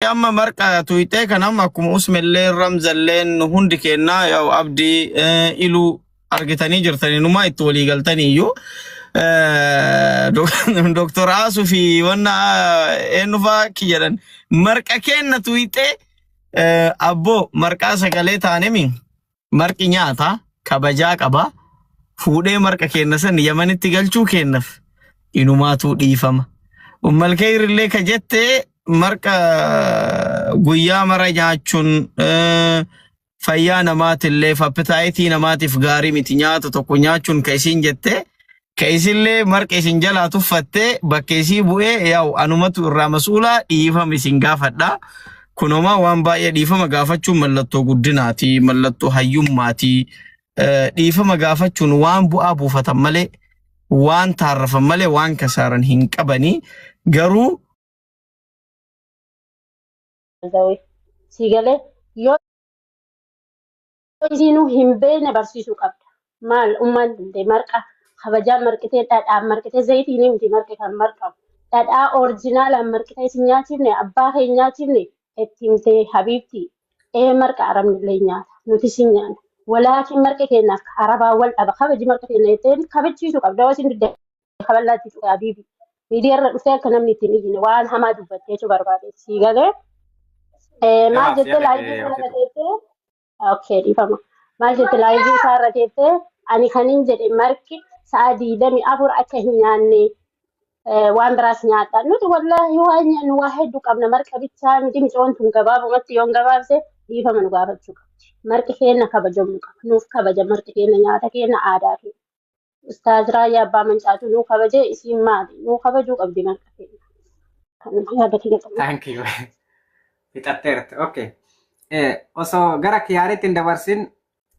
Amma marqa tuyxee kan amma akkuma usmelleen ramzalleen hundi kennaa yaa'u abdii iluu argitanii jirtanii numaa itti walii galtanii iyyuu. Doktor Aasuu fi wanna eenyufaa kiyyadan marqa kenna tuyxee abboo marqaa sagalee taanemi marqi nyaata kabajaa qaba fuudhee marqa kenna san Yamanitti galchuu kennaf inumaatuu dhiifama. Ummal keeyrillee ka jette marqa guyyaa mara nyaachuun fayyaa namaatillee appetaayitii namaatiif gaarii miti nyaata tokko nyaachuun ka isiin jette ka isinlee marqa isin jalaa tuffatte bakka isii bu'ee yaa'u anumatu irraa masuulaa dhiifama isin gaafadha. Kunumaa waan baay'ee dhiifama gaafachuun mallattoo guddinaati, mallattoo hayyummaati. Dhiifama gaafachuun waan bu'aa buufatan malee waan taarrafan malee waan kasaaran hin qabanii garuu Si galee yoo isinuu hin beekne barsiisuu qabda. Maal ummaan dandee marqa kabajaa marqitee dhadhaan marqitee zayitiin miti marqi kan marqamu. Dhadhaa orijinaalaan marqitee isin nyaachifne abbaa kee nyaachifne itti himtee habiibti. Ee marqa arabni illee nyaata nuti sin nyaanna. Walaakin marqi keenyaaf arabaa wal dhaba kabaji marqa keenya jettee kabachiisuu qabda. Yoo isin didde kaballaatti tuqe habiibi. Miidiyaa irra dhuftee akka namni ittiin iyyine waan hamaa dubbattee jechuu barbaade. Si galee maal Gabaabsi jettee yaada laayivii kee isaa irra hojjetu. teessee Okay, dhiifama. Maal jette laayivii isaa irra teessee ani kanin jedhe marqi sa'a 24 akka hin nyaanne waan biraas nyaadha. Nuti wallaahi waan nyaannu waa hedduu qabna. Marqa bichaa miti micoon tun gabaabumatti yoon gabaabse dhiifama nu gaafachuu qabdi. Marqi keenya kabajamuu qaba. Nuuf kabaja marqi keenya nyaata keenya aadaa keenya. Ustaaz Raayyaa Abbaa Mancaatu nuu kabajee isiin maali? Nuu kabajuu qabdi marqa keenya. Kanuma yaada kiyya xumura. Thank you. Fixatteerta. Okay. Osoo gara kiyaariitti hin dabarsin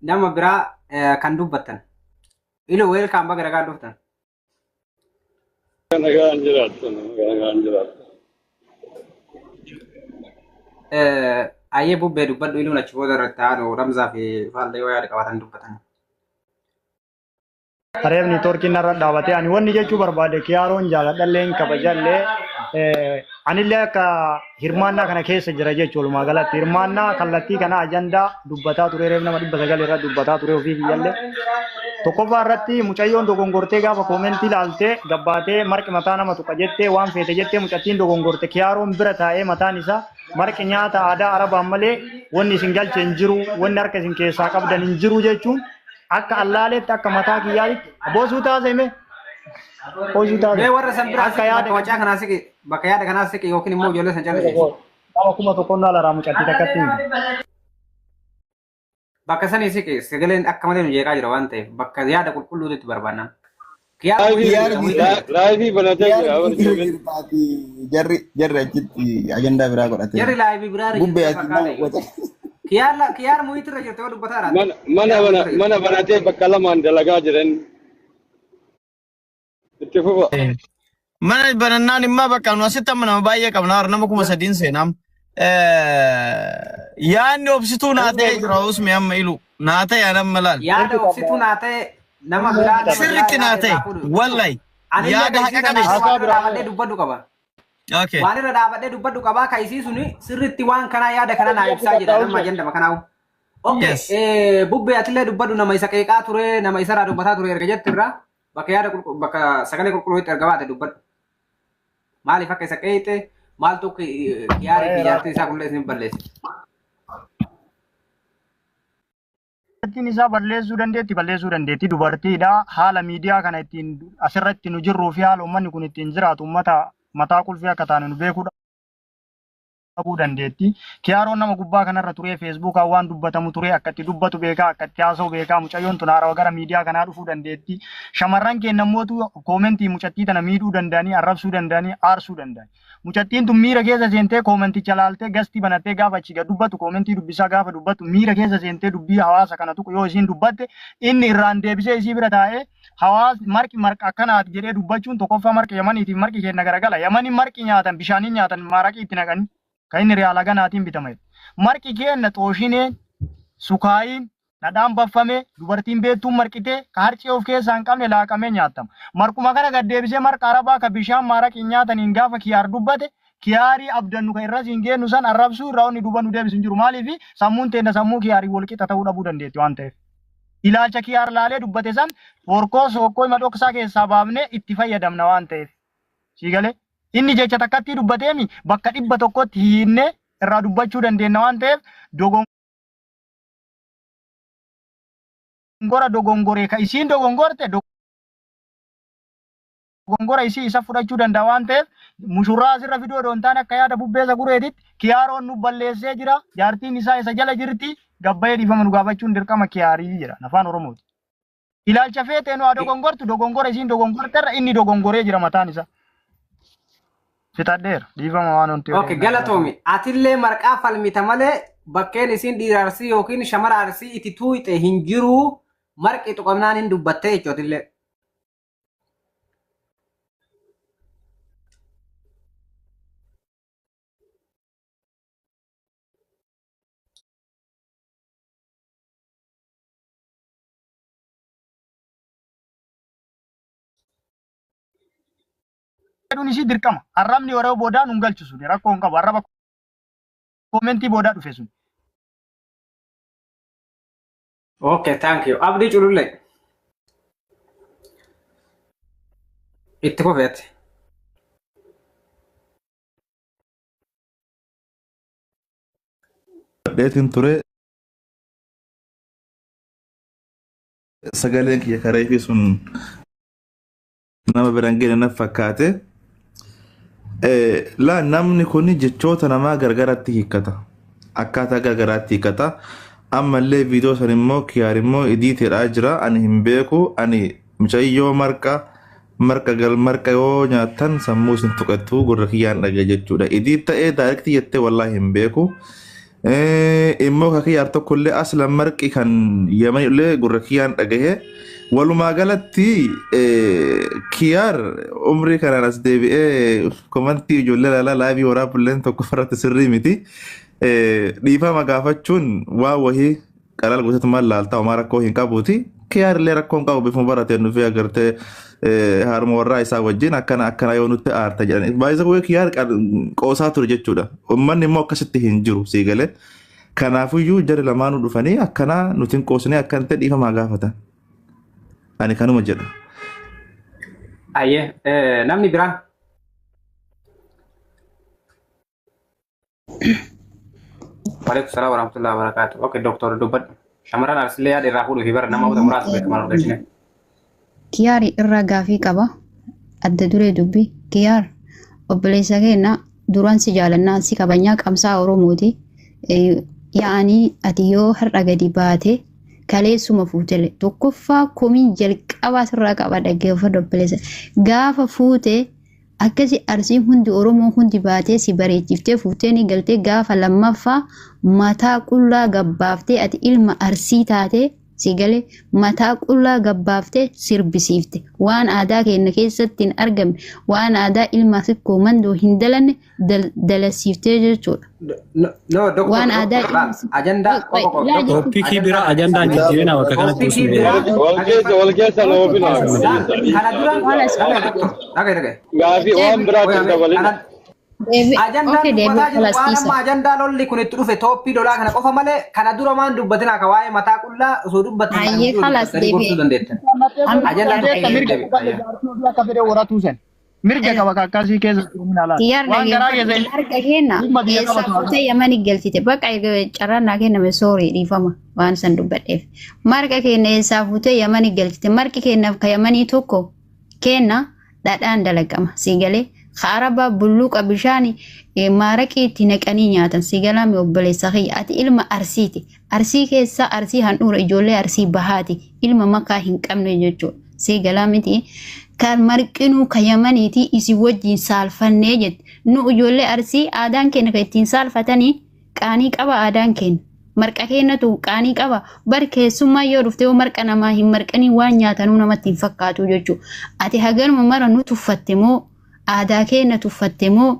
nama biraa kan dubbattan. Ilu welcome baga nagaan dhuftan. Nagaan jiraattu, nagaan jiraattu. Ayyee bubbee dubbadhu iluun achi booda irratti aanu Ramzaa fi Faallee yoo yaada qabaatan dubbatan. Reef niitoorkiin narra dhaabatee ani wanni jechuu barbaade kiyaaroon jaaladhallee kabajallee anillee akka hirmaannaa kana keessa jira jechuu walumaa galatti hirmaannaa kallattii kana ajandaa dubbataa ture reef nama 900 irra dubbataa ture ofii kiyyallee. Tokkoffaa irratti mucayyoon dogongortee gaafa koomentii ilaaltee gabbaatee marqi mataa nama tuqa jettee waan feete jettee mucattiin dogongorte kiyaaroon bira taa'ee mataan isaa marqi nyaata aadaa arabaan malee wanni isin galche hin jiru wanni harka isin keessaa qabdan hin jiru jechuun akka allaaleetti akka mataa kiyyaatti boosuu taasise boosuu Mee taasise warra san biraa akka siqi yaada bakka wacaa kanaa siqi bakka yaada kanaa siqi yookiin immoo ijoollee san callisiisi. nama 1000 alaraa mucattii takkatti miti. Bakka sanii siqi sagaleen akka malee nu jeeqaa jira waan ta'eef bakka yaada qulqulluutti barbaanna. Kiyaar Laayivii muyii irra Kiyaar jirta muyii irra jirta. laayivii banatee Kiyaar jira warri irra ijoolleen. jirtaati jarri jarri achitti ajandaa biraa godhatee. Jarri laayivii biraa irra Bubbee jirti ati fakkaata nama iyyuu. waca. Kiyaar kiyaar muyii irra jirta yoo dubbataa jiraate. Mana mana Kiyaar muyii bana irra jirta. mana banatee bakka lamaan dalagaa jiran itti fufa. Mana banannaan immoo bakka nu asitti amma nama baay'ee qabna har'a nama 3000 seenaam. Yaadni obsituu naa ta'ee jira usmi amma ilu naa ta'e an amma laal. Yaada obsituu naa ta'e nama biraa nama biraa Sirriitti naa yaada ta'e irraa fuudhu. wallahi Anillee yaada ka haqa isii sana qabeessa. waan Haasaa irra biraa dhaabadhee dubbadhu qaba. Okay. Waan irra dhaabadhee dubbadhu qabaa ka isii suni sirriitti waan kanaa yaada kana naa ibsaa jedha nama ajandama kanaawu. Okay, Yes. Bubbee atillee dubbadhu nama isa qeeqaa ture nama isarraa dubbataa ture erga jettu irraa bakka yaada bakka sagalee qulqulluutti erga baate dubbadhu. Maaliif akka isa qeeqxe maaltu kiyaarii fi jaartii isaa kunillee isin balleesse. Dubartiin isaa balleessuu dandeetti balleessuu dandeetti dubartiidha haala miidiyaa kana ittiin asirratti nu jirruu fi haala uummanni kun ittiin jiraatu uummata mataa qulfii akka taane nu beekuu dhabuu dandeetti. Kiyaaroon nama gubbaa kanarra turee feesbuukaan waan dubbatamu turee akka itti dubbatu beekaa akka itti haasa'u beekaa mucayyoon tun haarawa gara miidiyaa kanaa dhufuu dandeetti. Shamarran keenya immootu koomentii mucattii tana miidhuu danda'anii arrabsuu danda'anii aarsuu danda'ani. Mucattiin tun miira keessa seentee koomenticha laaltee gastii banattee gaafa achi gad dubbatu koomentii dubbisaa gaafa dubbatu miira keessa seentee dubbii hawaasa kana tuqu yoo isiin dubbatte inni irraan deebisee isii bira taa'ee hawaasni marqi marqa akkanaati jedhee dubbachuun tokkoffaa marqi Yamaniitiif marqi keenya garagala. Yamani marqi nyaatan bishaaniin nyaatan maaraqii itti naqanii kan inni riyaala ganaatiin bitama jedhe. Marqi keenya xooshineen sukaayiin dhadhaan baffamee dubartiin beektuun marqitee ka harcee of keessaa hin qabne laaqamee nyaatama. Marquma kana gad deebisee marqa arabaa ka bishaan maaraqiin nyaataniin gaafa kiyaar dubbate Kiyaarii abdannu kan irras hin geennu san arrabsuu irraa onni duuba nu deebisu hin jiru. Maaliif sammuun teenna sammuu kiyaarii wal qixa ta'uu dhabuu dandeetti waan ta'eef. Ilaalcha kiyaar laalee dubbate san horkoo sookkoo hima dhoksaa keessaa baafnee itti fayyadamna waan ta'eef. Sii galee inni jecha takkatti dubbateemi bakka 100tti hiinnee irraa dubbachuu dandeenya waan ta'eef dogongora dogongoree ka isiin dogongorte dogongora isii isa fudhachuu danda'a waan ta'eef mushurraa asirra fiduu odoo hin taane akka yaada bubbeessa gureetitti kiyaaroon nu balleessee jira jaartiin isaa isa jala jirti gabbayee dhiifama nu gaafachuun dirqama kiyaarii jedha afaan Oromooti. Ilaalcha feetee nu haa dogongortu dogongora isiin dogongorterra inni dogongoree jira mataan isaa. Fixadheera dhiifama waan wanti Okay, galatoomi. Atillee marqaa falmita malee bakkeen isiin dhiira arsii yookiin shamara arsii itti tuuyxe hin jiru marqi tuqamnaan hin dubbattee jechuutillee. Jedhuun isii dirqama. Arrabni yeroo boodaa nun galchu suni rakkoo hin qabu. Arraba koomentii boodaa dhufe sun. Okay, thank you. Abdii Culullee. Itti kofeeti. Dheetiin ture sagaleen kiyya karaa fi sun nama biraan geenye na fakkaate. Laa namni kun jechoota namaa gargaratti hiikkata. Akkaataa gargaraatti hiikkata. Ammallee viidiyoo san immoo kiyaar immoo idiiteedhaa jira. Ani hin beeku. Ani mucayyoo marqa marqa gal marqa yoo nyaattan sammuu isin tuqattu gurra kiyyaan dhagaye jechuudha. Idiit ta'ee daayirektii jettee wallaahi hin beeku. Immoo ka kiyyaar tokkollee aslan marqi kan yamanii illee gurra kiyyaan dhagaye. Walumaa galatti kiyaar umrii kanaan as deebi'ee komantii ijoollee ilaalaa laayivii waraabulleen tokko irratti sirrii miti. Dhiifama gaafachuun waa wahii qalal guutumaan laaltaa homaa rakkoo hin qabuuti. Kiyaar illee rakkoo hin qabu bifuma barateen dhufee agartee harma warraa isaa wajjin akkana akkana yoo nutti aarta jedhan. Baay'ee kiyaar qoosaa ture jechuudha. Uummanni immoo akkasitti hin jiru sii galee. Kanaafiyyuu jarri lamaanuu dhufanii akkana nuti hin qoosnee akkana ta'e dhiifamaa gaafatan. Ani kanuma jedha. Ayyee, namni biraan. Waalaikum salaam warahmatullahi wabarakatuh. Okay, doktor dubbadhu. Shamarran arsillee yaada irraa fuudhuu fi bara nama hawwata muraasa beekaman argachine. Kiyaari irraa gaafii qaba. Adda duree dubbii. Kiyaar obboleessa keenya duraan si jaalannaa si kabajnaa qabsaa Oromooti. Yaa'anii ati yoo har'a gadi baate kaleessuma fuutele tokkoffaa komii jalqabaa sirraa qaba dhaggeeffadhu obboleessa. Gaafa fuute akkasi arsiin hundi Oromoo hundi baatee si bareechiftee fuutee ni galtee gaafa lammaffaa mataa qullaa gabbaaftee ati ilma arsii taatee si galee mataa qullaa gabbaaftee sirbisiifte waan aadaa keenya keessatti hin argamne waan aadaa ilma sikkoo mandoo hin dalanne dalasiiftee jechuudha. No, doktor, Waan aadaa ilma ajandaa Tooppikii biraa ajandaan jijjiirina bakka kanatti Tooppikii osoo biraa Wal keessa wal keessa loofina. Kana dura dhagaye dhagaye. Gaafii waan biraatti hin dabalin. Ajandaan Okay, deebii dubbataa jiru waan kalastiisa. amma ajandaa lolli kun itti dhufe tooppii lolaa kana qofa malee kana dura maan dubbatinaa ka waa'ee mataa qullaa osoo dubbattan kana Ayyee dura kalas dubbattanii gorsuu deebi'e. dandeettan. Ajandaan tokko Mirga deebi'e. qaba akka fedhe waratuu sen. Mirga qaba ka akkasii keessa hin alaala. Kiyaar Waan garaa keessa dhaggeeffadhu harka kenna dhimma biyya eessaa qabatu. fuutee yamani galchite bakka carraan naa kenname soorii dhiifama waan san dubbadheef. Marqa kenna eessaa fuutee yamani galchite marqi kennaaf ka yamanii tokko kenna dhadhaan dalagama si galee arabaa bulluuqa bishaan maaraqii itti naqanii nyaatan si galaame obboleessa kiyya ati ilma arsiiti arsii keessa arsii handhuura ijoollee arsii bahaati ilma makaa hin qabne jechuudha si galaamiti kan marqinuu ka yamaniiti isin wajjin saalfannee jette nu ijoollee arsii aadaan keenya kan ittiin saalfatanii qaanii qaba aadaan keenya marqa keenyatu qaanii qaba bar keessummaa yoo dhufte yoo marqa namaa hin marqanii waan nyaatanuu namatti hin fakkaatu jechuudha ati haganuma mara nu tuffatte moo aadaa keenya tuffatte moo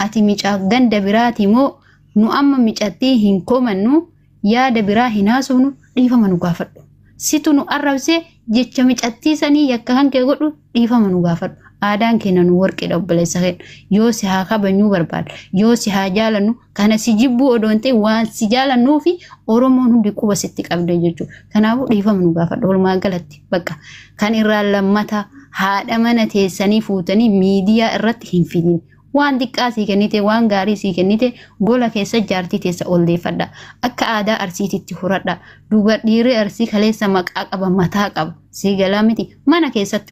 ati micaa ganda biraati moo nu amma micattii hin komannu yaada biraa hin haasofnu dhiifama nu gaafadhu. Situ nu arrabsee jecha micattii sanii yakka kan kee godhu dhiifama nu gaafadhu. Aadaan keenya nu warqeedha obboleessa keenya. Yoo si haa kabajnuu barbaada. Yoo si haa jaalannu kana si jibbuu odoo hin ta'in waan si jaalannuu fi Oromoon hundi quba sitti qabde jechuudha. Kanaafuu dhiifama nu gaafadhu walumaa galatti bakka kan irraa lammata haadha mana teessanii fuutanii miidiyaa irratti hin fidin. Waan xiqqaa sii kennite waan gaarii sii kennite gola keessa jaartii teessa ol deeffadha. Akka aadaa arsiititti horadha. Duba dhiirri arsii kaleessa maqaa qaba mataa qaba. Sii galaa miti mana keessatti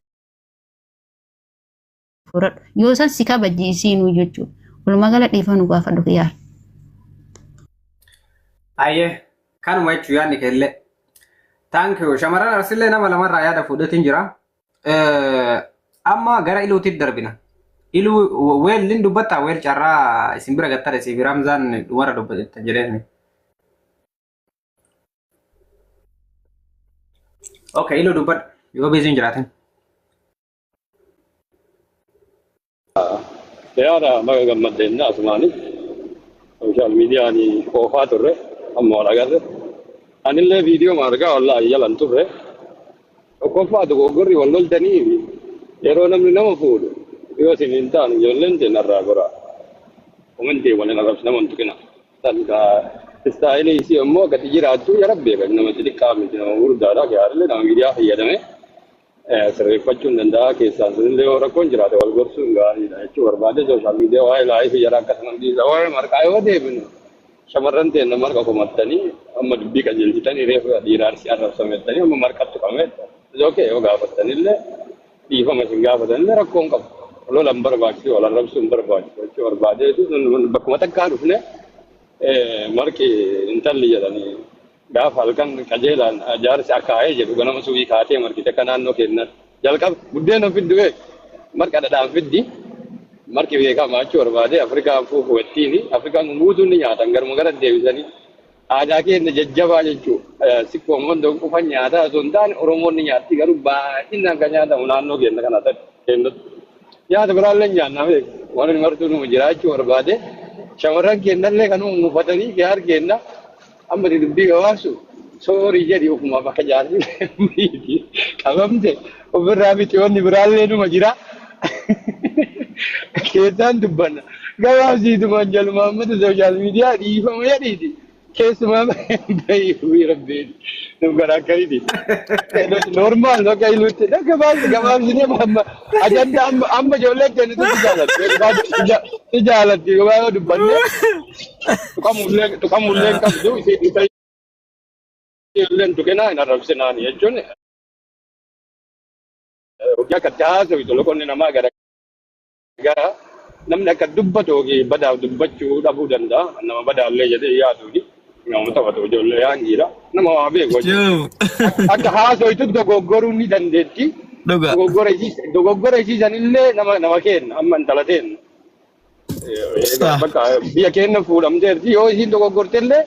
horadhu. Yoo san si kabajji isiinuu jechuudha. Walumaa gala dhiifama nu gaafadhu kiyyaara. Ayyee kanuma jechuun yaadni keellee. Thank you. Shamarran arsillee nama lamarraa yaada fuudheetiin jira. Amma gara iluutitti darbina. Iluu weellin dubbattaa weel carraa isin bira gattare si Ramzaan dhumarra dubbatettan jedheen. Okay, iluu dubbadhu yoo beeziin jiraatin. Yaada maga gammaddeenna asumaani sooshaal miidiyaan oofaa turre amma wal agarre. Anillee viidiyoo argaa wallaahi jalan turre. Tokkoffaa dogoggorri wal loltanii yeroo namni nama fuudhu yoo isin hin taane ijoolleen ta'e narraa gora. Komentii waliin arrabsi nama hin tuqina. Sanka istaayilii isii immoo gadi jiraattu jara beeka nama xixiqqaa miti nama gurguddaadha gaarillee nama miidiyaa fayyadame sirreeffachuu hin danda'a keessaan sunillee yoo rakkoon jiraate wal gorsuun gaariidha jechuu barbaade sooshaal miidiyaa waa'ee laayifii jara akkasuma dhiisa waa'ee marqaa yoo deebinu shamarran ta'e marqa komattanii amma dubbii qajeelchitanii reefu dhiiraar si arrabsamettanii amma marqatti qameetta. Okee yoo gaafattanillee dhiifama isin gaafatanillee rakkoon qabu. Lola hin barbaachisu wal arrabsuu hin barbaachisu jechuu barbaadeetu bakkuma takkaa dhufne marqi intalli jedhanii gaafa halkan qajeelaan jaarsi akaa'ee jedhu ganama subii kaatee margite akka naannoo keenyatti jalqaba buddeena fiddu beek marqa dhadhaan fiddi marqi beekamaa jechuu barbaade Afrikaan fuufu wettiini Afrikaan guutuun ni nyaatan garuma gara deebisanii aadaa keenya jajjabaa jechuu sikkoo mondoo qofan nyaataa osoo hin taane Oromoon ni nyaatti garuu baay'inaan kan nyaatamu naannoo keenya kana keenyatti nyaata biraallee nyaannaa beek waan martuu nu jiraachuu barbaade shamarran keenyallee kan uummatanii gaar keenya amma dubbii gabaabsu soorii jedhi ofuma bakka jaarsi miti qabamte ofirraa miti wanni biraallee numa jira. Keessaan dubbanna gabaabsiitumaan jalumaa ammata sooshaal miidiyaa dhiifama jedhiiti keessumaa bahii rabbeeti nu garaa akkamiiti. Normaal bakka iluutti gabaabsinee amma ajanda amma ijoolleen kennitu si jaalatti si jaalatti gabaabaa dubbannee tuqamullee qabdu isa illeen tuqinaa hin arrabsinaani jechuun hojii akka haasawito loqonni namaa gara gara namni akka dubbatu yookiin badaaf dubbachuu dhabuu danda'a nama badaallee jedhee yaaduuni nama taphatu ijoollee yaangiidha nama waa beeku akka haasawitu dogoggoruu ni dandeetti dogoggora isiisanillee nama kenna amma intala teenna bakka biyya keenya fuudhamteerti yoo isiin dogoggortellee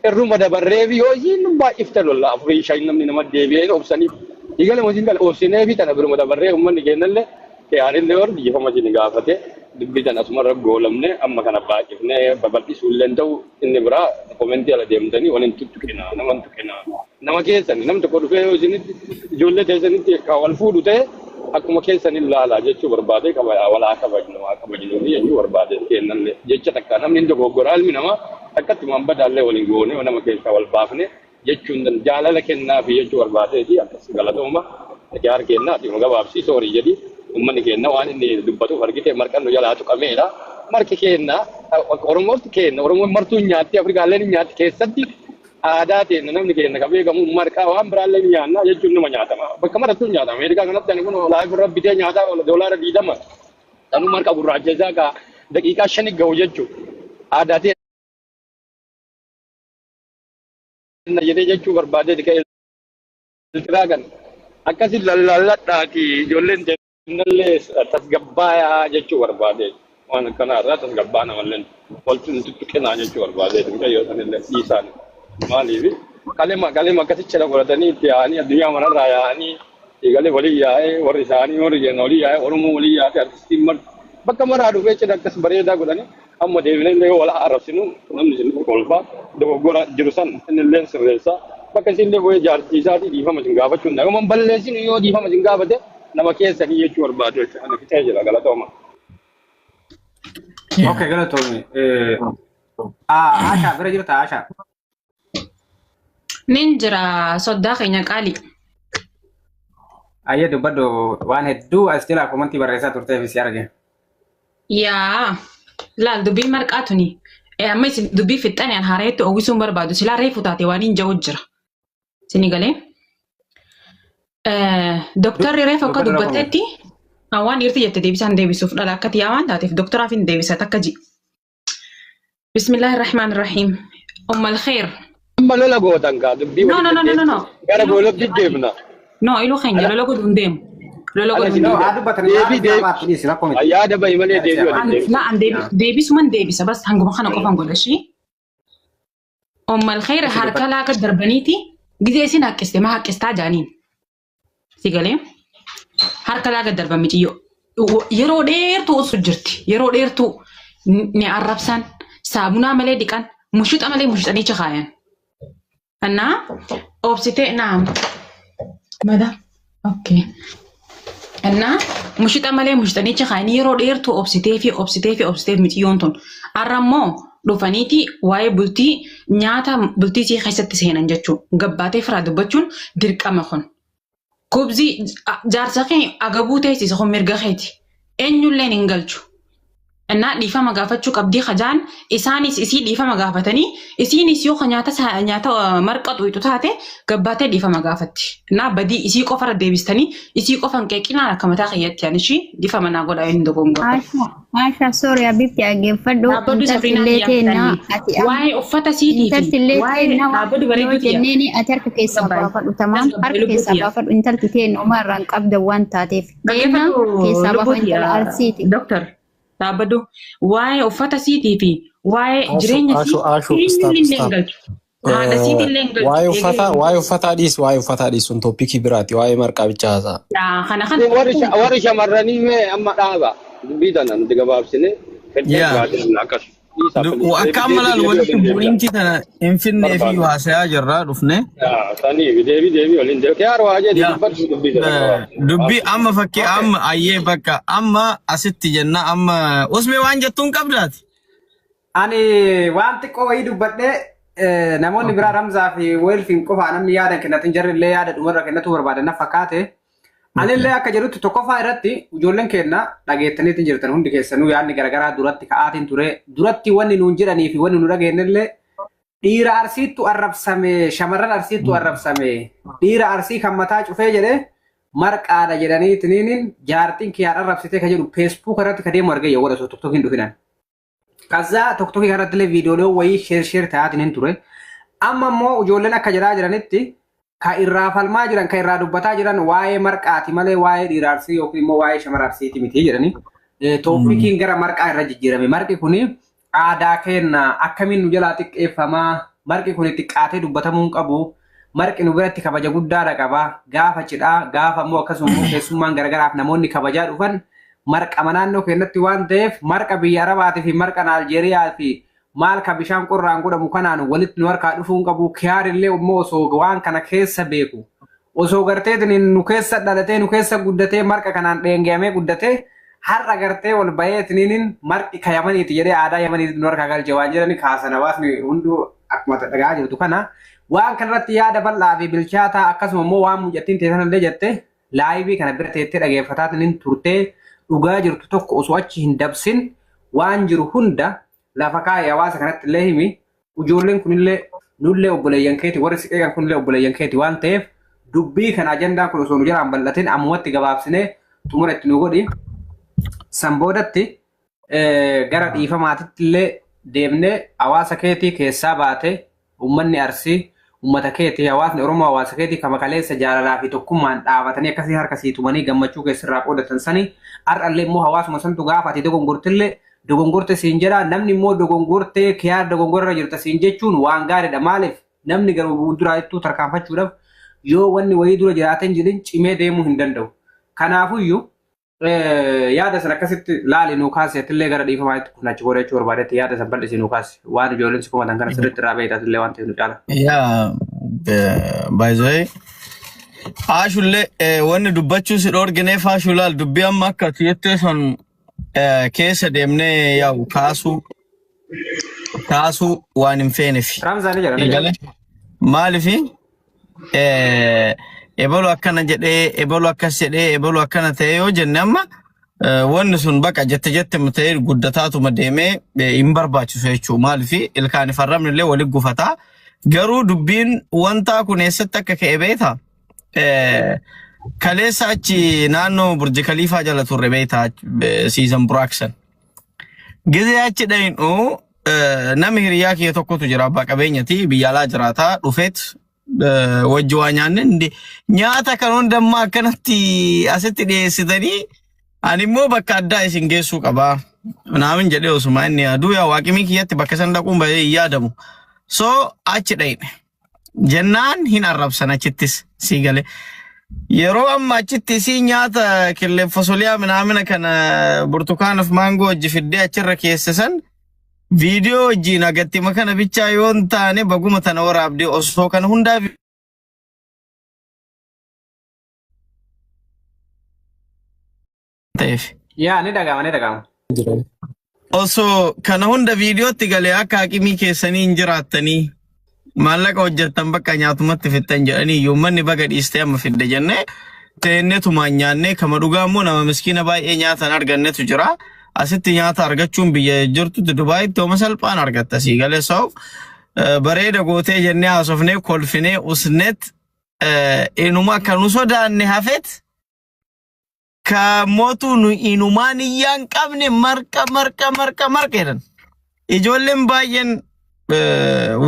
irruma dabarree fi yoo isiin baay'ifte lolla afurii shan namni nama deebi'ee obsaniif Igala masiin kala obsinee fi tana biruma dabarree uummanni keenyallee yaadillee hor dhiifama isin gaafate dubbii tana asumarra goolamne amma kana baay'ifnee babal'isuullee ta'u inni biraa komentii ala deemtanii waliin tuttuqina nama tuqina nama keessan nam tokko dhufee yoo isinitti ijoollee teessanitti wal fuudhu ta'e akkuma keessan ilaalaa jechuu barbaade walaa kabajnu waa kabajnu jechuu barbaade kennallee jecha takka namni hin dogoggoraa ilmi namaa akkatti waan badaallee waliin goone nama keessaa wal baafne jechuun jaalala kennaa fi jechuu barbaadeeti akkas galatooma jaar kennaa fi gabaabsii soorii jedhi uummanni kenna waan inni dubbatuuf argite marqan nu jalaa tuqameedha. Marqi kenna Oromootti kenna Oromoon martuu nyaatti Afrikaallee ni nyaatti keessatti aadaa teenna namni kenna kan beekamu marqaa waan biraallee ni nyaanna jechuun numa nyaatama. Bakka marattuu nyaatama. Ameerikaa kanatti ani kun laayif irra bitee nyaataa $20 Kanuu marqa gurraacha isaa ka daqiiqaa 5 gahu jechuudha. Aadaa teenna jedhee jechuu barbaadee ka'ee iltiraa kan akkasi lallaalladhaati ijoolleen teennallee tasgabbaayaa jechuu barbaade waan akkanaa irraa tasgabbaa namallee waltu hin tuttuqinaa jechuu barbaade mucayyoo sanillee dhiisaan maaliif kalema kalema akkasicha godhatanii itti yaa'anii addunyaa manarraa yaa'anii eegalee walii yaa'ee warri isaanii warri jenna walii yaa'ee Oromoo walii yaa'ee artistiin marti bakka maraa dhufee cidha akkas bareedaa godhanii amma deebinee illee wal arrabsinu namni isin kolfaa dogoggora jiru san inni illee sirreessaa bakka isin illee bu'ee jaartii isaatii dhiifama isin gaafachuu hin danda'u. Balleessin yoo dhiifama isin gaafate Nama keessanii jechuu barbaadu jechuudha. Ani fixee jira galatooma. Okay, galatoomi. Ashaa bira jirta Ashaa. Nin jira soddaa keenya qaali. Ayyee dubbadhu waan hedduu as jalaa komantii barreessaa turteef si arge. Yaa laal dubbii marqaa tuni. Amma isin dubbii fixxanii an haareetti uwwisuun barbaadu silaa reefu taate waan hin jiru jira. Sini galee. Doktarri reefu akka Dubbadhu rakkoo. dubbattetti waan dhiirti jette deebisaan deebisuuf dhala akka tiyaa waan taateef doktoraaf hin deebisa takka ji. Bismillahirrahmanirrahiim. Ummal kheer. Amma lola gootan kaa dubbii No no no no no no. Gara boolatti deemna. No iluu keenya lola godhu hin deemu. Lola godhu hin No, deemu. haa dubbatanii yaada isaa baatti dhiisi rakkoo miti. Yaada bahi malee deebii waliin deemna. La an deebisuman deebisa bas hanguma kana qofan godha ishii. Ummal khayra harka laaqa darbaniiti gizee isin haqqiste ma haqqistaa jaaniin. Si galee harka laaqa darban miciyyo. Yeroo dheertuu osoo jirti yeroo dheertuu ni arrabsan saabunaa malee dhiqan mushuxa malee mushuxanii chakaayan. Annaa obsitee naam. Mada. Okay. Innaa mushuxa malee mushuxanii chakaayanii yeroo dheertuu obsitee fi obsitee fi obsitee fi miciyyoon tun. Har'a immoo dhufaniiti waa'ee bultii nyaata bultii isii keessatti seenan jechuudha. Gabbaatee firaa dubbachuun dirqama kun. Kubzii jaarsa kee agabuu teessisa kun mirga keeti. Eenyulleen hin galchu. Innaa dhiifama gaafachuu qabdii kajaan isaanis isii dhiifama gaafatanii isiinis yoo nyaata nyaata marqa xuyixu taate gabbaatee dhiifama gaafatti. Innaa badii isii qofarra deebistanii isii qofan qeeqinaan akka mataa kiyyatti ani ishii dhiifama naa godhaa hin dogongorre. Asha, Asha, sorry Habibti dhaggeeffadhu. Dhaabbadhu Intalti Sabriinaa illee kiyyaa teenna ati amma Waa'ee uffata siitii intalti fi illee waa'ee teenna waan dhaabbadhu yoo bareedduu tiyya. jenneeni ati harka keessaa Gabbaayee. baafadhu tamaam Tasgabbaayee harka lubbuu keessaa tiyya. baafadhu intalti teenna homaa irraa hin qabda waan taateef teenna Dhaggeeffadhu keessaa lubbuu baafadhu intala tiyya. arsiiti. Doktar dhaabbadhu waa'ee uffata siitii fi waa'ee Ashu, jireenya ashu, sii ashu, stop, eenyullee hin stop. galchu. Haadha siitillee hin galchu. Waa'ee Eegee uffataa, waa'ee uffataa dhiis, waa'ee uffataa dhiis sun tooppikii biraati, waa'ee marqaa bicha haasa'a. Yaa kana kana Warri shamarranii mee amma dhaaba dubbii tana nuti gabaabsine fedhee Yaa. biraa deemna akkas. Dhiisaa please. Akka Deebii amma deebii laal deebii walitti waliin deebina. bu'iinsi tana hin finnee fi Barbaadna. haasayaa jirraa dhufne. Yaa sanii deebii deebii waliin deebii. Kiyaar waa jedhi Yaa. dubbadhu dubbii tana gabaabsine. Dubbii amma fakkii amma ayyee bakka amma asitti jenna amma usmee waan jettuun qabdaati. Ani waan xiqqoo wayii dubbadhee namoonni biraa Ramzaa fi Weelfiin qofaa namni yaada kennatin jarri illee yaada dhumarra kennatu barbaadan na fakkaate. Anillee akka jedhutti tokkoffaa irratti ijoolleen keenya dhageettaniitiin jirtan hundi keessanuu yaadni garaagaraa duratti ka'aatiin ture. Duratti wanni nuun jedhanii fi wanni nu dhageenyellee dhiira arsiittu arrabsame shamarran arsiittu arrabsame dhiira arsii kan mataa cufee jedhee marqaadha jedhaniitiniin jaartiin kiyyaan arrabsitee kan jedhu feesbuuk irratti ka deemu argee yoo osoo tokkoon dhufinan. ከዛ ቶክቶክ irratti illee viidiyoolee wayii sheer sheer ta'aatiin hin ture. Amma immoo ijoolleen akka jedhaa jiranitti ka irraa falmaa jiran ka irraa dubbataa jiran waa'ee marqaati malee waa'ee dhiira arsii yookiin immoo waa'ee shamara arsiiti miti jedhani. Tooppikiin gara marqaa irra jijjiirame. Marqi kuni aadaa keenna akkamiin nu jalaa xiqqeeffamaa marqi kuni xiqqaatee dubbatamuu hin qabu. Marqi nu biratti kabaja guddaadha qaba. Gaafa cidhaa gaafa immoo akkasuma immoo keessummaan garagaraaf namoonni kabajaa dhufan marqama naannoo keenyatti waan ta'eef marqa biyya Arabaatii fi marqa Aljeeriyaa fi maal ka bishaan qorraan godhamu kanaan walitti nu harkaa dhufuu hin qabu. Kiyaarillee immoo osoo waan kana keessa beeku. Osoo gartee nu keessa dhalatee nu keessa guddatee marqa kanaan dheengeamee guddatee har'a gartee ol bahee tiniinin marqi ka Yamaniiti jedhee aadaa Yamaniiti nu harkaa galche waan jedhani kaasan hawaasni hunduu akkuma dhagaa jirtu kana. Waan kanarratti yaada bal'aa fi bilchaataa akkasuma immoo waan mucattiin teessan jette laayivii kana bira teettee dhageeffataa tiniin turtee dhugaa jirtu tokko osoo achi hin dabsin waan jiru hunda lafa kaa'ee hawaasa kanatti illee himi ijoolleen kunillee nullee obboleeyyan keeti warri siqeeqan kunillee obboleeyyan keeti waan ta'eef dubbii kana ajandaan kun osoo nu jalaan bal'atin ammumatti gabaabsinee xumura itti nu godhi. San boodatti gara dhiifamaatitti illee deemnee hawaasa keetii keessaa baate uummanni arsii uummata keetii hawaasni Oromoo hawaasa keetii kama kaleessa jaalalaa fi tokkummaan dhaabatanii akkasii harka sii tumanii gammachuu keessarraa qoodatan sanii har'allee immoo hawaasuma santu gaafa ati dogongortillee dogongorte siin jedha namni immoo dogongortee kiyaa dogongorra jirta siin jechuun waan gaariidha maaliif namni garuu fuulduraa ittuu tarkaanfachuudhaaf yoo wanni wayii dura jiraatee hin jirin cimee deemuu hin danda'u. Kanaafuyyuu yaada san akkasitti laali nuu kaase atillee gara dhiifamaa itti kunachi godha jechuu barbaadetti yaada san bal'isi nuu kaase waan ijoolleen si komatan kana sirriitti irraa beekta atillee waan ta'eef nu caala. Yaa by the way Haashullee wanni dubbachuu si dhoorgineef haashuu laal dubbii amma akka ati jettee sun keessa deemnee yaa'u kaasuu waan hin feeneef. Ramzaa ni jira ni jira. Eegale. Maalifi ebolu akkana jedhee ebolu akkas jedhee ebolu akkana ta'e yoo jenne amma wanni sun baqa jette jette ta'ee guddataatuma deemee hin barbaachisu jechuudha. Maalifi ilkaan farramni illee walitti gufataa. Garuu dubbiin wantaa kun eessatti akka ka'e beektaa? Kaleessa achi naannoo Burji Kaliifaa jala turre beektaa siisan buraaksan. Gizee achi dhayinu nama hiriyaa kiyya tokkotu jira abbaa qabeenyati biyya alaa jiraataa dhufeet wajji waa nyaanne nyaata kan hundammaa akkanatti asitti dhiyeessitanii ani immoo bakka addaa isin geessuu qabaa. Naamin jedhee osuma inni yaadu yaa waaqimii kiyyatti bakka san dhaquun baay'ee hin yaadamu. So achi dhayne jennaan hin arrabsan achittis sii galee. Yeroo amma achitti isii nyaata qilleenfasoliyaa minaamina kana burtukaanaaf maangoo wajji fiddee achirra keessisan viidiyoo wajjiin agatti makana bichaa yoo hin taane baguma tana waraabdee osoo kana hundaa ta'eef. Yaa ni dhaga'ama ni dhaga'ama. Osoo kana hunda viidiyootti galee akka haqimii keessanii hin jiraattanii maallaqa hojjettan bakka nyaatumatti fixxan jedhanii uummanni baga dhiistee amma fidde jennee teennetumaan nyaannee kama dhugaa immoo nama miskiina baay'ee nyaatan argannetu jira. Asitti nyaata argachuun biyya jirtutti Dubaayitti hooma salphaan argatta sii galee sa'u bareeda gootee jennee haasofnee kolfinee usnet inuma kan nu sodaanne hafet ka mootu nu inumaan iyyaan qabne marqa marqa marqa marqa jedhan. Ijoolleen baay'een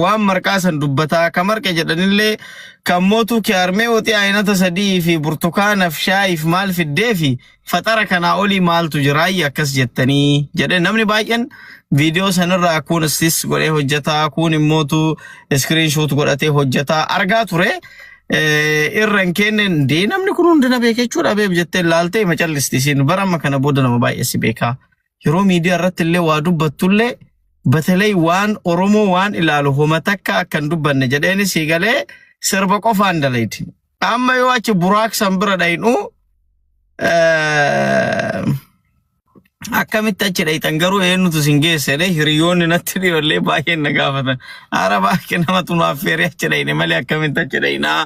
waan marqaa san dubbataa ka marqe jedhanillee kan mootuu kiyaarmee woxii aynata sadii fi burtukaanaaf shaayiif maal fiddee fi faxara kanaa olii maaltu jiraayyi akkas jettanii jedhe namni baay'een viidiyoo sanirraa kuun istis godhee hojjetaa kuun immootu iskiriinshoot godhatee hojjetaa argaa ture. Irra hin kenne ndee namni kun hundi na beeka jechuudha beeb jettee laaltee macallisti isiin bara amma kana booda nama baay'ee si beekaa. Yeroo miidiyaa irratti illee waa dubbattullee batelee waan Oromoo waan ilaalu homa takka akka hin dubbanne jedheeni sii galee sirba qofaan dalayti. Amma yoo achi buraaksan bira dhayinu akkamitti achi dhayxan garuu eenyutu isin geesse jedhee hiriyoonni natti dhiyoollee baay'een na gaafatan. Ara baay'ee namatu nu affeeree achi dhayne malee akkamitti achi dhaynaa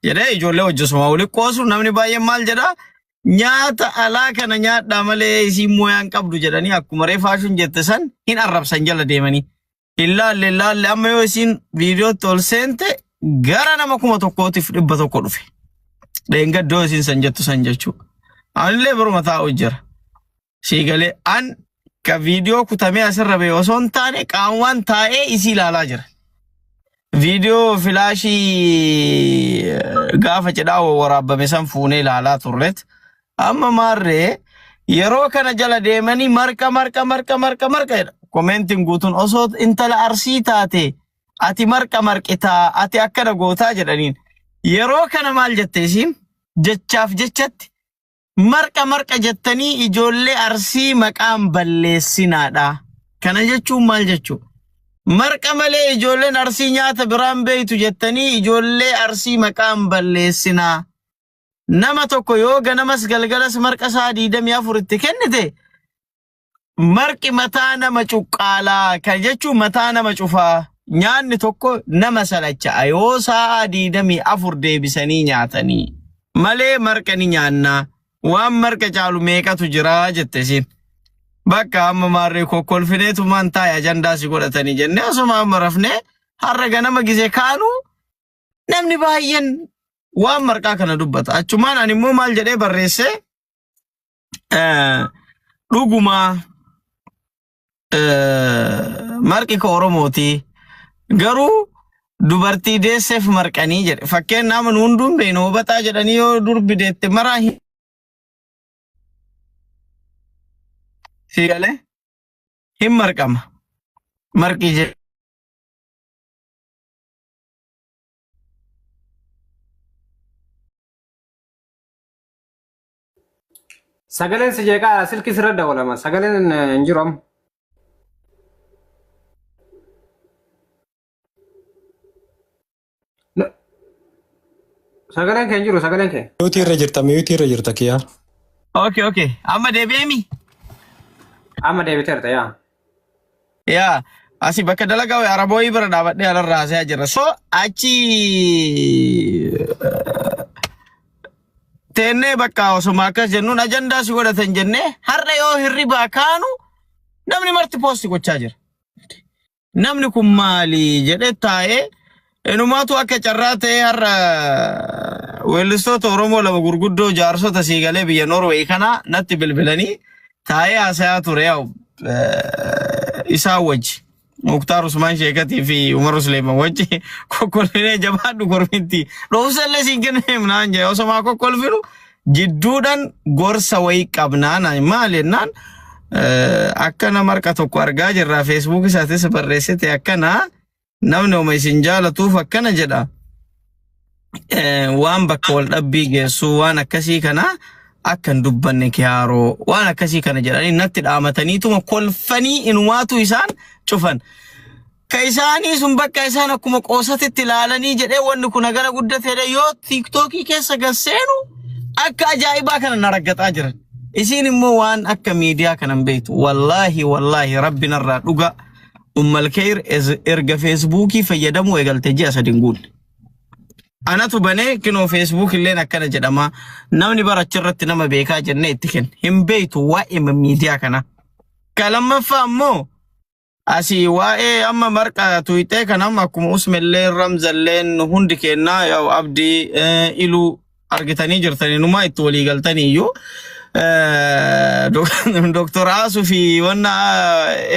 jedhee ijoollee hojjesuma waliin qoosu namni baay'een maal jedhaa nyaata alaa kana nyaadhaa malee isiin mooyaan qabdu jedhanii akkuma reefaashuun jette san hin arrabsan jala deemanii. Ilaalle ilaalle amma yoo isiin viidiyootti ol seente gara nama 1100 dhufe. Dheengaddoo isiin san jettu san jechuudha. Anillee biruma taa'u jira. Sii galee an ka viidiyoo kutamee asirra ba'e osoo hin taane qaawwaan taa'ee isii ilaalaa jira. Viidiyoo filaashii gaafa cidhaa waraabame san fuunee ilaalaa turret. Amma maarree yeroo kana jala deemanii marqa marqa marqa marqa marqa jedha. Komentiin guutuun osoo intala arsii taate ati marqa marqitaa ati akkana gootaa jedhaniin. Yeroo kana maal jette isiin jechaaf jechatti marqa marqa jettanii ijoollee arsii maqaan balleessinaadha. Kana jechuun maal jechuu? Marqa malee ijoolleen arsii nyaata biraan beeytu jettanii ijoollee arsii maqaan balleessinaa. Nama tokko yoo ganamas galgalas marqa isaa 24 itti kennite marqi mataa nama cuqqaalaa kan jechuun mataa nama cufaa nyaanni tokko nama salacha'a yoo sa'a 24 deebisanii nyaatanii malee marqa ni nyaannaa waan marqa caalu meeqatu jira jette isiin. Bakka amma maarree kokkolfineetumaan taa'e ajandaa si godhatanii jennee osuma amma rafnee har'a ganama gizee kaanu namni baay'een waan marqaa kana dubbata. Achumaan ani immoo maal jedhee barreesse dhugumaa marqi ka Oromooti. Garuu dubartii deesseef marqanii jedhe. Fakkeen nama nu hunduun beeknu hubataa jedhanii yoo durbi deette maraa hin sii galee hin marqama. Marqi jedhe. Sagaleen si jeeqaa silkii sirra dawwalama. Sagaleen hin jiru amma. Sagaleen kee hin jiru sagaleen kee. Miyuutii irra jirta miyuutii irra jirta kiyyaa. Okay, okay. Amma deebi'eemi? Amma deebiteerta yaa. Yaa asii bakka dalagaa wayi arabooyii bira dhaabadhee alarraa haasa'aa jira. So achi teennee bakka osuma akkas jennuun ajandaa si godhatan jennee har'a yoo hirribaa kaanu namni marti poosti gochaa jira. Namni kun maali jedhee taa'ee inumaatu akka carraa ta'ee har'a weellistoota Oromoo lama gurguddoo jaarsota siigalee biyya Norway kana natti bilbilanii taa'ee haasayaa ture yaa'u isaan wajji. Muktaar Usmaan Sheekatii fi Umar Suleeman wajji kokkolfinee jabaadhu kormitti. Dhoofsallee siin kenneem naan jedhe osoo maa kokkolfinu jidduudhaan gorsa wayii qabnaa naan maali jennaan akkana marqa tokko argaa jirra feesbuuk isaatis barreessite akkana namni oma isin jaalatuuf akkana jedha. Waan bakka wal dhabbii geessu waan akkasii kana akka hin dubbanne kiyaaroo waan akkasii kana jedhanii natti dhaamataniituma kolfanii inumaatu isaan cufan. Ka isaanii sun bakka isaan akkuma qoosatitti ilaalanii jedhee wanni kun hagana guddateedha yoo tiiktookii keessa gad seenu akka ajaa'ibaa kana na raggaxaa jiran. Isiin immoo waan akka miidiyaa kana hin beektu. Wallaahi wallaahi rabbi narraa dhuga. Ummal Kheir erga feesbuukii fayyadamuu eegalte ji'a sadi hin guunne. Anatu banee kinoo feesbuuk illeen akkana jedhama. Namni bara achirratti nama beekaa jennee itti kenne. Hin beektu waa'ee miidiyaa kana. Ka lammaffaa immoo asii waa'ee amma marqa tuyxee kana amma akkuma usmelleen ramzalleen hundi kennaa yaa'u abdii iluu argitanii jirtanii numaa itti walii galtanii iyyuu. Doktor Aasuu fi wanna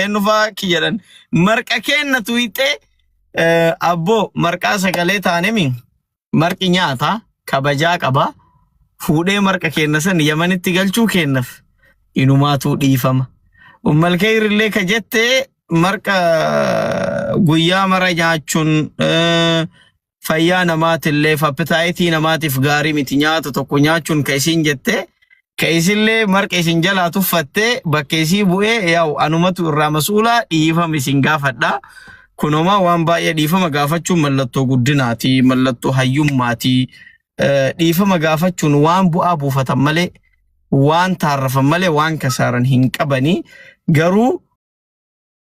eenyufaa kiyyadan marqa kenna tuyxee abboo marqaa sagalee taanemi marqi nyaata kabajaa qaba fuudhee marqa kenna san yamanitti galchuu kennaaf inumaatu dhiifama. Ummal Kheirillee ka jette marqa guyyaa mara nyaachuun fayyaa namaatillee appetaayitii namaatiif gaarii miti nyaata tokko nyaachuun ka isiin jette ka isillee marqa isin jalaa tuffattee bakka isii bu'ee yaa'u anumatu irraa masuulaa dhiifama isin gaafadha. Kunumaa waan baay'ee dhiifama gaafachuun mallattoo guddinaati, mallattoo hayyummaati. Dhiifama gaafachuun waan bu'aa buufatan malee waan taarrafan malee waan kasaaran hin qabanii. Garuu